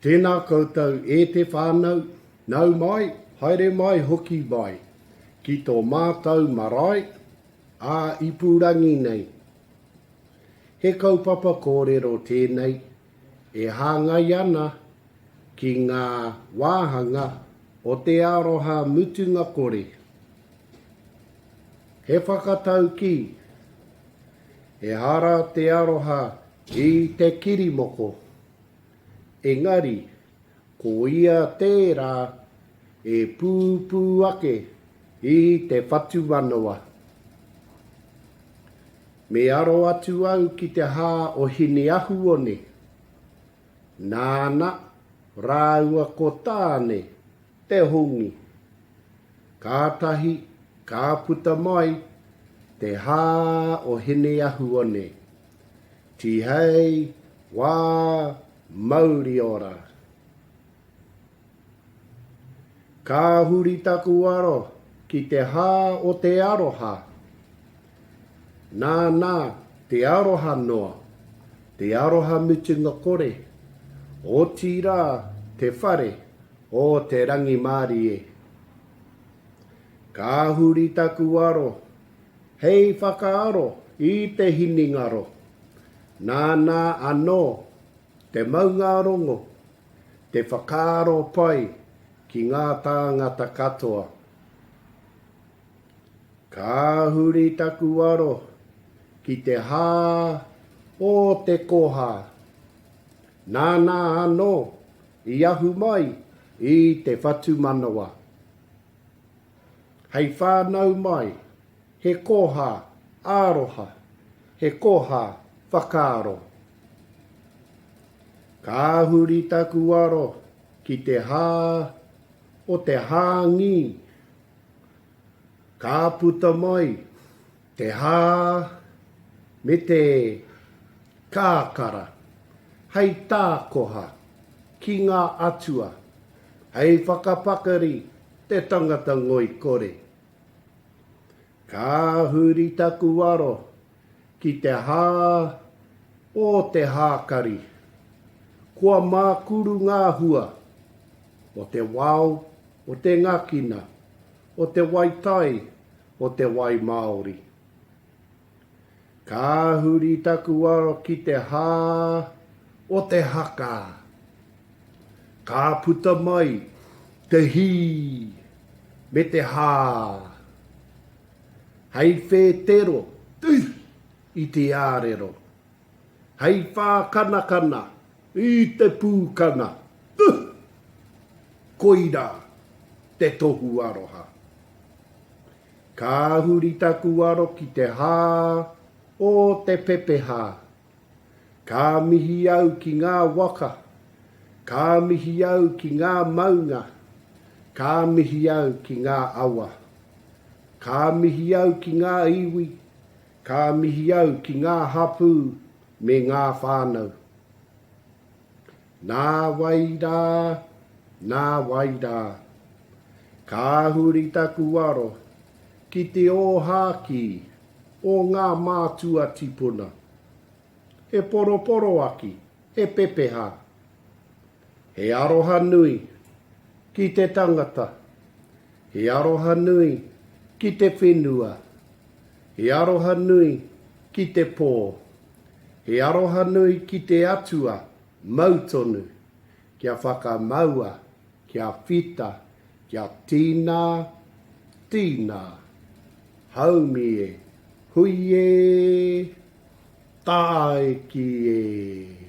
Tēnā koutou e te whānau, nau mai, haere mai hoki mai, ki tō mātou marae ā ipurangi nei. He kaupapa kōrero tēnei e hāngai ana ki ngā wāhanga o te aroha mutunga kore. He whakataukī, Ehara te aroha i te kirimoko. Engari, ko ia tērā e pūpū ake i te whatumanawa. Me aro atu au ki te hā o Hineahuone, nāna rāua ko Tāne te hongi. Kātahi ka puta mai te hā o Hineahuone. Tihei wā mauri ora. Ka huri taku aro ki te hā o te aroha. Nāna te aroha noa, te aroha mutunga kore, otirā te whare o te rangimārie. Ka huri taku aro Hei whakaaro i te hinengaro, nāna anō te maungārongo, te whakaaro pai ki ngā tāngata katoa. Ka huri taku aro ki te hā o te koha, nāna anō i ahu mai i te whatumanawa. Hei whānau mai, he koha aroha, he koha whakaaro. Ka huri taku aro ki te hā o te hāngī. Ka puta mai te hā me te kākara hei tākoha ki ngā atua, hei whakapakari te tangata ngoikore. Ka huri taku aro ki te hā o te hākari. Kua mākuru ngā hua o te wao, o te ngakina, o te wai tai, o te wai māori. Ka huri taku aro ki te hā o te haka. Ka puta mai te hī me te hā. Hei whētero i te ārero. Hei whākanakana i te pūkana. Koirā te tohu aroha. Ka huri taku aro ki te hā o te pepeha. Ka mihi au ki ngā waka, ka mihi au ki ngā maunga, ka mihi au ki ngā awa. Ka mihi au ki ngā iwi, ka mihi au ki ngā hapū me ngā whānau. Nā wai rā, nā wai rā. Ka huri taku aro ki te ōhākī o ngā mātua tipuna. He poroporoaki, he pepeha. He aroha nui ki te tangata. He aroha nui ki te whenua. He aroha nui ki te pō. He aroha nui ki te Atua mau tonu, kia whakamaua, kia whita, kia tīnā, tīnā. Haumi e, hui e, tāiki e.